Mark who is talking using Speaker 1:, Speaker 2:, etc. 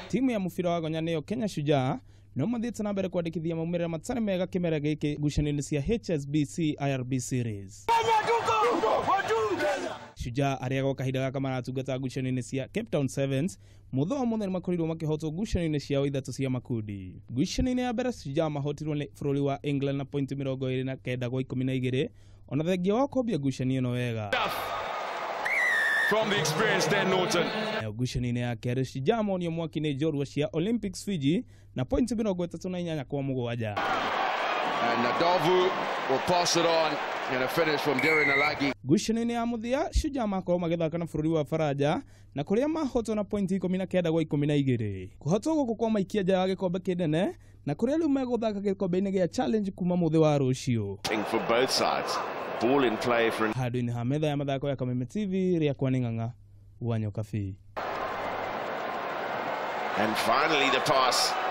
Speaker 1: Timu ya mũbira wa gonya nĩyo Kenya Shujaa no mathiĩte na mbere kwandĩkithia maumĩrĩra matarĩ mega kĩmera gĩkĩ ngucanio-inĩ cia HSBC IRB Series. Shujaa arĩa gwa kahinda gaka maratungata ngucanio-inĩ cia Cape Town Sevens mũthenya wa mũthenya nĩmakorirwo makĩhotwo ngucanio-inĩ ciao ithatũ cia makundi. Ngucanio-inĩ ya mbere Shujaa mahotirwo nĩ bũrũri wa England na pointi 29 gwa 12 ona thengia wa kwambia ngucanio ĩno wega.
Speaker 2: From the experienced Dan Norton.
Speaker 1: Nayo ngucanio-inĩ ya kerĩ Shujaa monio mwaki nĩ njorua cia Olympics Fiji na pointi 38 kwa 7.
Speaker 2: And Nadavu will pass it on and a finish from Darren Alagi.
Speaker 1: Ngucanio-inĩ ya mũthia Shujaa makorwo magĩthaka na bũrũri wa Faranja na kũrĩa mahotwo na pointi 19 gwa 12. Kũhotwo gũkũ kwa maikia nja wa gĩkombe kĩnene na kũrĩa rĩu megũthaka gĩkombe-inĩ gĩa challenge kuma mũthĩ wa rũciũ.
Speaker 2: For both sides. Ball in play for
Speaker 1: handũ-inĩ ha metha ya mathako ya Kameme TV rĩakwa nĩ Ng'ang'a wa Nyokabi.
Speaker 2: And finally the pass.